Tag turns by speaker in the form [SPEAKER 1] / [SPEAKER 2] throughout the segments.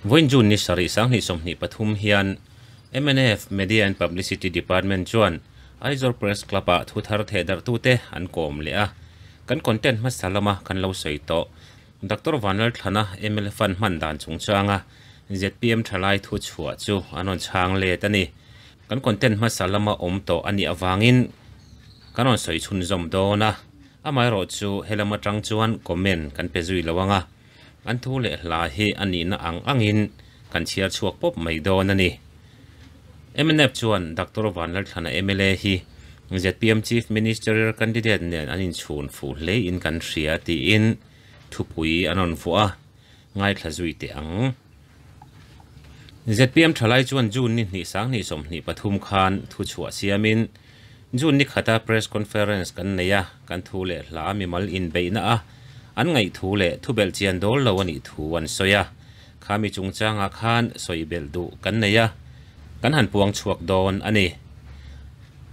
[SPEAKER 1] Vawiin June ni sarih 2023 hian mnf Media and Publicity Department chuan Aizawl Press Club-ah thu thar thehdarhtute an kawm leh a. Kan content hmasa lama kan lo sawi tawh Doctor Vanlalthlana mla fund hman dan chungchanga zpm thalai thu chhuah chu an rawn chhang let a ni. Kan content hmasa lama awm tawh a nih avangin kan rawn sawi chhunzawm dawn a, amaherawhchu helam atang chuan comment kan pe zui lo ang a, an thu leh hla hi a nihna ang angin kan chhiar chhuak pawp mai dawn a ni. Mnf chuan Doctor Vanlalthlana mla hi zpm Chief Ministerial Candidate nen an inchhun fuh hlein kan hria tiin thupui an rawn vuah a, ngaithla zui teh ang. Zpm thalai chuan June ni hnih 2023 khan thu chhuah siamin June ni khata Press Conference kan nei a, kan thu leh hla mimal inbeihna a an ngaih thu leh thubelh chian dawl lo a nih thu an sawi a. Khami chungchangah khan sawi belh duh kan nei a, kan han puang chhuak dawn a ni.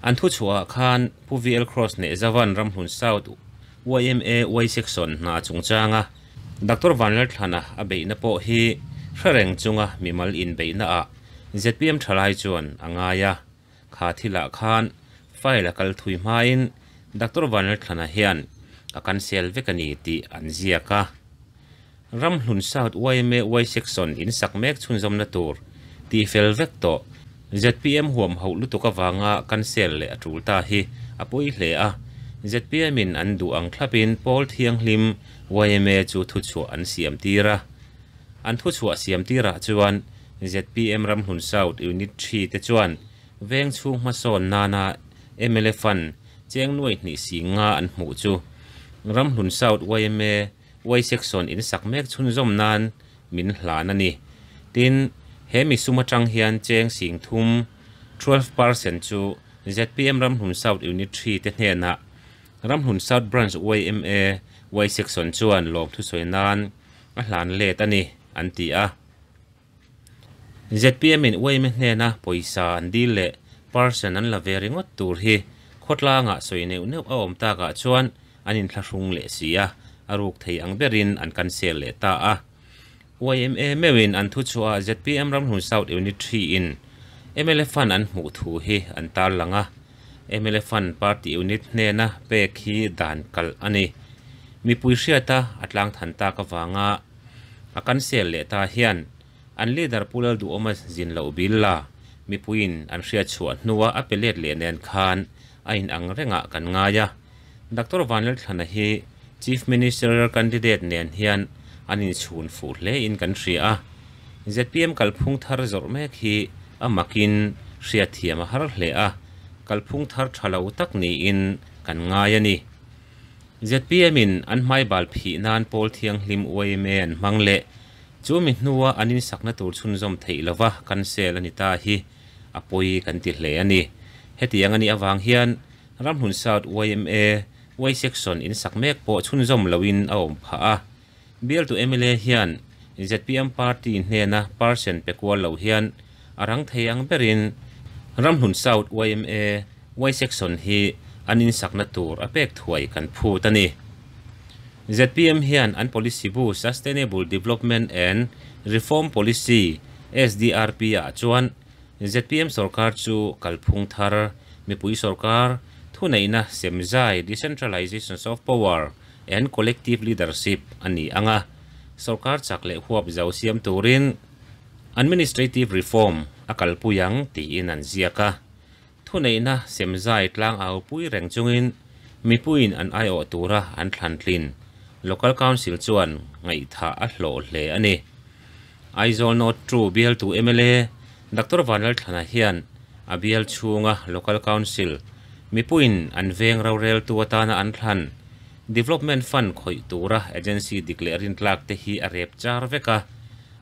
[SPEAKER 1] An thu chhuahah khan Pu VL Cross Nehzavan Ramhlun South yma Y Section hna chungchanga Doctor Vanlalthlana a beihna pawh hi hre reng chunga mimal inbeihnaah zpm thalai chuan a ngai a. Kha thilah khan file a kal thui hmain Doctor Vanlalthlana hian a cancel vek a ni tih an ziak a. Ramhlun South yma Y Section in sak mek chhunzawmna tur tihfel vek tawh zpm huam hauh lutuk avanga cancel leh a tul ta hi a pawi hle a. Zpm in an duh ang thlapin pawl thianghlim yma chu thuchhuah an siam tir a. An thuchhuah siam tirah chuan zpm Ramhlun South Unit 3 te chuan veng chhung hmasawn nana mla fund cheng nuai hnih si nga an hmuh chu Ramhlun South yma Y Section in sak mek chhunzawm nan min hlan a ni. Tin, he mi sum atang hian cheng sing thum 12% chu zpm Ramhlun South Unit 3 te hnenah Ramhlun South Branch yma Y Section chuan lawm thusawi nan a hlan let a ni, an ti a. Zpm in yma hnena pawisa an dil leh percent an la ve ringawt tur hi khawtlangah sawi neuh neuh a awm takah chuan an inthlahrung leh si a, a ruk thei ang berin an cancel leh ta a. Yma meuhin an thuchhuah zpm Ramhlun South Unit 3 in mla fund an hmuh thu hi an tar lang a. Mla fund party unit hnena pek hi dan kalh a ni. Mipui hriata a tlang than tak avanga a cancel leh ta hian an leader Pu Lalduhawma zin loh bil la mipuiin an hriat chhuah hnua a pe let leh nen khan a inang rengah kan ngai a. Doctor Vanlalthlana hi Chief Ministerial Candidate nen hian an inchhun fuh hlein kan hria a. Zpm kalphung thar zawrh mek hi a makin hriat thiam a har hle a, kalphung thar tha lo tak niin kan ngai a ni. Zpm in an hmai bal phih nan pawl thianghlim yma an hmang leh chu mi hnua an insakna tur chhunzawm theih lova cancel a ni ta hi a pawi kan ti hle a ni. Hetiang a nih avang hian Ramhlun South yma Y Section insak mek pawh chhunzawm loin a awm phah a. Bialtu mla hian zpm party hnena percent pe kual lo hian a rang thei ang berin Ramhlun South yma Y Section hi an insakna tur a pek thuai kan phut a ni. Zpm hian an policy bu Sustainable Development and Reform Policy, SDRP, ah chuan zpm sorkar chu kalphung thar, mipui sorkar, thuneihna semzai, decentralization of power and collective leadership, a ni ang a, sorkar chak leh huap zo siam turin administrative reform a kalpui ang tiin an ziak a. Thuneihna semzai tlang au pui reng chungin mipuiin an aiawh tura an thlantlin Local Council chuan ngaihtha a hlawh hle a ni. Aizawl North 2 bialtu mla Doctor Vanlalthlana hian a bial chhunga Local Council mipuiin an veng roreltu atana an thlan Development Fund khawih tura agency dik leh rintlak te hi a rep char vek a.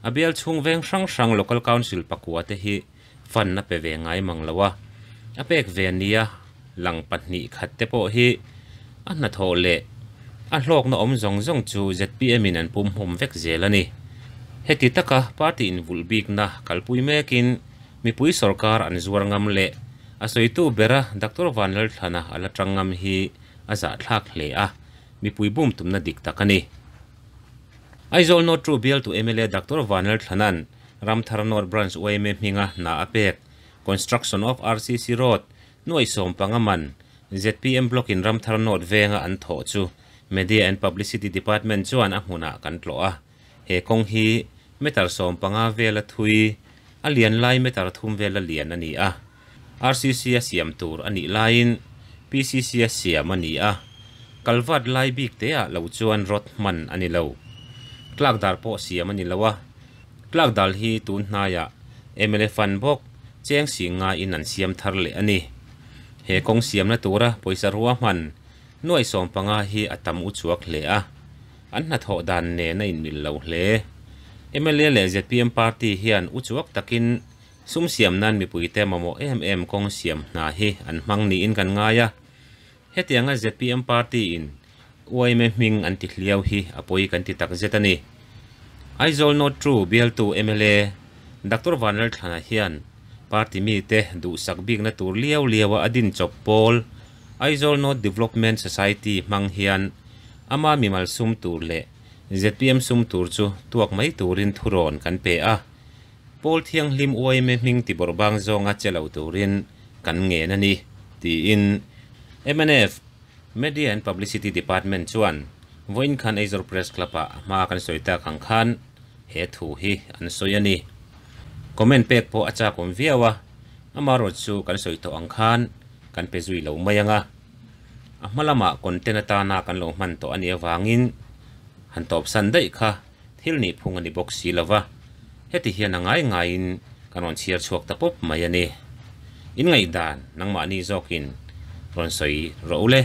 [SPEAKER 1] A bial chhung veng hrang hrang Local Council pakua te hi fund a pe ve ngai mang lo a. A pek ve nia lang pahnih khat te pawh hi a hnathawh leh a hlawkna awm zawng zawng chu zpm in an pum hmawm vek zel a ni. Heti taka party invulh bikna kalpui mekin mipui sorkar an zuar ngam leh a sawitu bera Doctor Vanlalthlana a la tang ngam hi a zahthlak hle a, mipui bum tumna dik tak a ni. Aizawl North 2 bialtu mla Doctor Vanlalthlana'n Ramthar North Branch yma hminga hna a pek Construction of RCC Road nuai 15 man zpm Block in Ramthar North venga an thawh chu Media and Publicity Department chuan a hmunah kan tlawh a. He kawng hi meter 15 vela thui, a lian lai meter 3 vela lian a ni a. RCC a siam tur a nih laiin PCC a siam a ni a. Kalvat lai bik te ah lo chuan rod hman a ni lo. Tlak dal pawh siam a ni lo a. Tlak dal hi tun hnaiah mla fund bawk cheng 50 in an siam thar leh a ni. He kawng siamna tura pawisa ruahman nuai 15 hi a tam uchuak hle a. An hnathawh dan nen a inmil lo hle. Mla leh zpm party hian uchuak takin sum siam nan mipuite mamawh em em kawng siam hna hi an hmang niin kan ngai a. Hetianga zpm party in yma hming an ti hliau hi a pawi kan ti tak zet a ni. Aizawl North 2 bialtu mla Dr. Vanlalthlana hian party mi te duhsak bikna tur liau liaua a din chawp pawl Aizawl North Development Society hmang hian ama mimal sum tur leh zpm sum tur chu tuak mai turin thurawn kan pe a. Pawl thianghlim yma hming ti bawrhbang zawnga che lo turin kan ngen a ni tiin mnf Media and Publicity Department chuan vawiin khan Aizawl Press Club ah hma kan sawi tak ang khan he thu hi an sawi a ni. Comment pek pawh a chak awm viau a, amaherawhchu chu kan sawi tawh ang khan kan pe zui lo mai anga. A hma lamah content atana kan lo hman tawh a nih avangin han tawp san daih kha thil nih phung a ni bawk si lova. Heti hian a ngai ngaiin kan rawn chhiar chhuak ta pawp mai a ni. In ngaihdan nangmahni zawkin rawn sawi rawh u le.